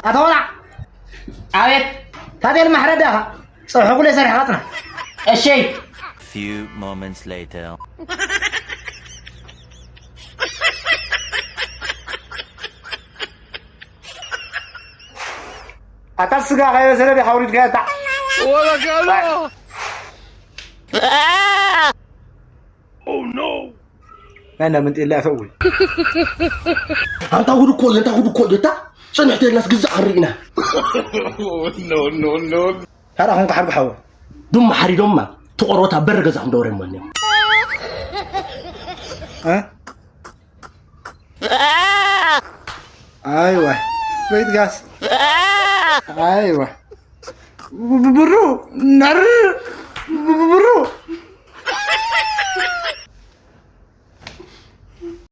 ኣታ ቆልዓ! ኣቤት! ታዴል ማሕረዳኻ? ጸብሒ ኩለ ሰሪሕኻ ጽናሕ። እሺ። Few moments later. ኣታ ስጋ ከይበሰለ ዲኻ ኣውሪድካዮ? ኣታ ወለጋሎ! ናይ እንዳ መንጤላ እተው። ኣንታ ጉድ እኮ እዩ፣ ኣንታ ጉድ እኮ እዩ። እታ ጽንሕቲ የላስ ግዛእ ክንርኢ ኢና። ኖ፣ ኖ፣ ኖ። ታራ ኾንካ ሓርጎ ሓወ። ዱም ሓሪዶማ፣ ተቆሮታ በር ገዛ ክንደወረ እሞ እኒኦም። እ? ኣይዋ። ወይት ጋስ። ኣይዋ። ብ-፣ ብ-፣ ብሩ፣ ነር-፣ ብ-፣ ብ-፣ ብሩ።